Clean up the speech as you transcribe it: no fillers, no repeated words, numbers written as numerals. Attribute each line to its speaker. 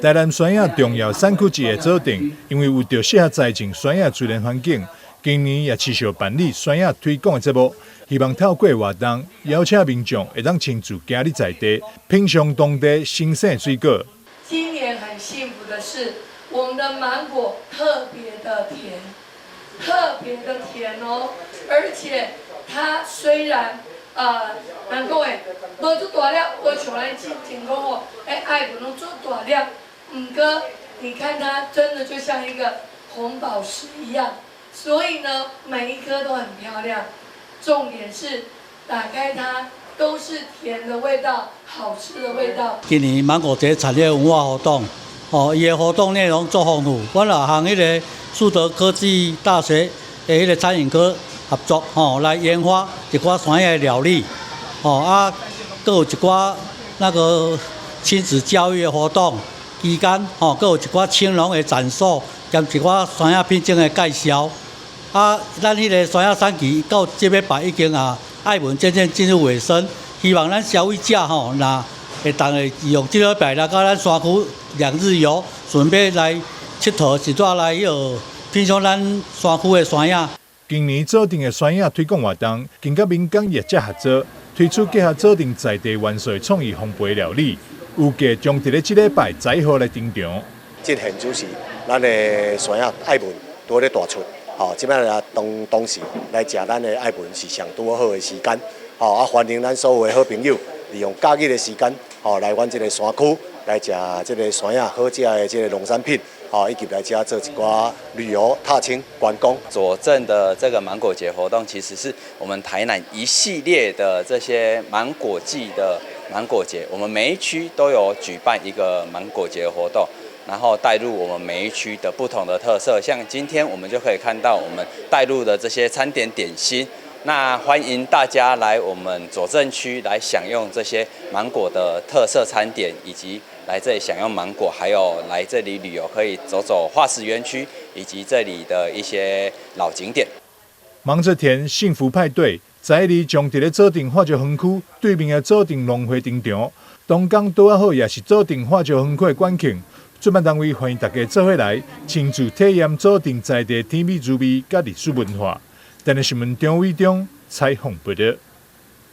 Speaker 1: 台南山仔重要產區之一的左鎮，因為有著適合栽種山仔自然環境，今年也持續辦理山仔推廣的節目，希望透過活動邀請民眾會當親自行入在地，品嚐當地新鮮水果。
Speaker 2: 今年很幸福的是，我們的芒果特別的甜，特別的甜哦，而且它雖然難講的，無足大粒，無像咱之前講哦，欸，愛文攏足大粒，毋過你看它真的就像一個紅寶石一樣，所以呢，每一顆都很漂亮。重點是打開它都是甜的味道，好吃的味道。
Speaker 3: 今年芒果節產業文化活動，哦，伊的活動內容足豐富。阮也和彼个樹德科技大學的彼个餐飲科合作，吼，來研發一寡山仔的料理，吼啊，閣有一寡那個親子教育的活動期間，吼，閣有一寡青農的展售，兼一寡山仔品種的介紹。啊，咱彼个山仔產期到這禮拜已經啊，愛文漸漸進入尾聲，希望咱消費者吼，若會當會用這禮拜來到咱山區兩日遊，順便來𨑨迌，一逝來彼號品嚐咱山區的山仔。
Speaker 1: 今年左鎮的山仔推廣活動，更佮民間業者合作，推出結合左鎮在地元素的創意烘焙料理，預計將佇咧這禮拜11號來登場。
Speaker 4: 這現就是咱的山仔愛文拄咧大出，吼，這擺來當當時來食咱的愛文是上拄好的時間，吼啊歡迎咱所有的好朋友，利用假日的時間，吼來阮這个山區來食這个山仔好食的這个農產品，吼以及來遮做一寡旅遊踏青觀光。
Speaker 5: 左鎮的這個芒果節活動，其實是我們台南一系列的這些芒果季的芒果節，我們每一區都有舉辦一個芒果節活動。然後帶入我們每一區的不同的特色，像今天我們就可以看到我們帶入的這些餐點點心。那歡迎大家來我們左鎮區來享用這些芒果的特色餐點，以及來這裡享用芒果，還有來這裡旅遊可以走走化石園區，以及這裡的一些老景點。
Speaker 1: 忙著甜幸福派對，12日將佇咧左鎮化石園區對面的左鎮農會登場。當天拄仔好也是左鎮化石園區的館慶。主辦單位歡迎大家做伙來，親自體驗左鎮在地甜美滋味佮歷史文化。台南新聞張偉中採訪報導。